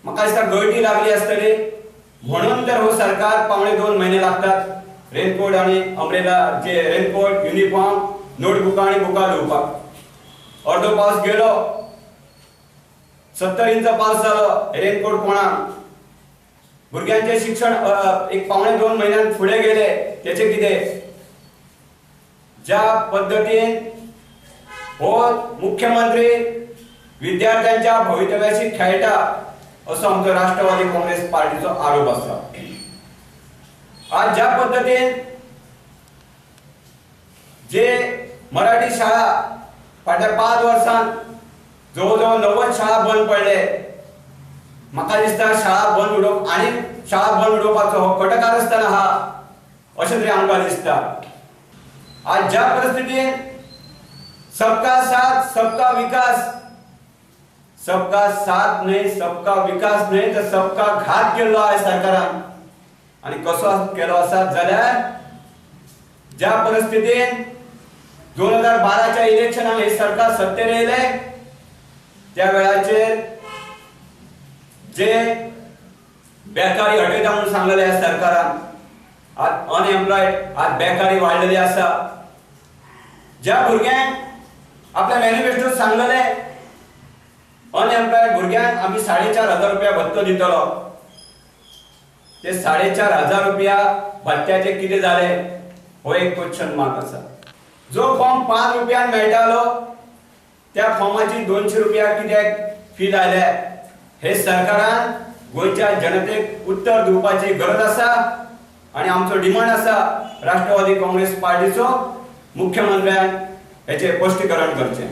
म्हाका दिसता गळटी लागली आसतली म्हणून तर हो सरकार 1.75 महिने लागतात रेनकोट आनी अम्ब्रेला, जे रेनकोट, युनिफॉर्म, नोटबुकां आनी बुकां दिवपाक. अर्दो पावस गेलो, 70 इंच पावस जालो, रेनकोट कोणाक? भुरग्यांचें शिक्षण एक 1.75 म्हयन्यान फुडें गेले, तेचें कितें? ज्या पद्दतीन हो मुख्यमंत्री विद्यार्थ्यांच्या भवितव्याशी खेळटा असो आमचो राष्ट्रवादी काँग्रेस पार्टीचो आरोप आसा. आज ज्या पद्दतीन जे मराठी शाळा फाटल्या 5 वर्सांत जवळ जवळ 90 शाळा बंद पडले, म्हाका दिसता शाळा बंद उडोवप आनी शाळा बंद उडोवपाचो हो कटकार आसतना आहा अशें तरी आमकां दिसता. आज ज्या परिस्थितीन सबका साथ सबका विकास, सबका साथ न्हय सबका विकास न्हय तर सबका घात केल्लो आहा सरकारान. आनी कसो केलो आसा जाल्यार ज्या परिस्थितीन 2012च्या इलेक्शनाक हे सरकार सत्तेर येयलें त्या वेळाचेर जे बेकारी हटयता म्हणून सांगलेले ह्या सरकारान, आज अनएम्प्लॉयड, आज बेकारी वाडलेली आसा. ज्या भुरग्यांक आपल्या मॅनिफेस्टोत सांगलेले अनएम्प्लॉयड भुरग्यांक आमी 4,500 रुपया भत्तो दितलो, ते 4,500 रुपया भत्त्याचे कितें जाले हो एक क्वेश्चन मार्क आसा. जो फॉर्म 5 रुपयान मेळटालो त्या फॉर्माची 200 रुपया कित्याक फी लायल्या हे सरकारान गोंयच्या जनतेक उत्तर दिवपाची गरज आसा. आनी आमचो डिमांड आसा राष्ट्रवादी काँग्रेस पार्टीचो मुख्यमंत्र्यान हेचें स्पश्टीकरण करचें.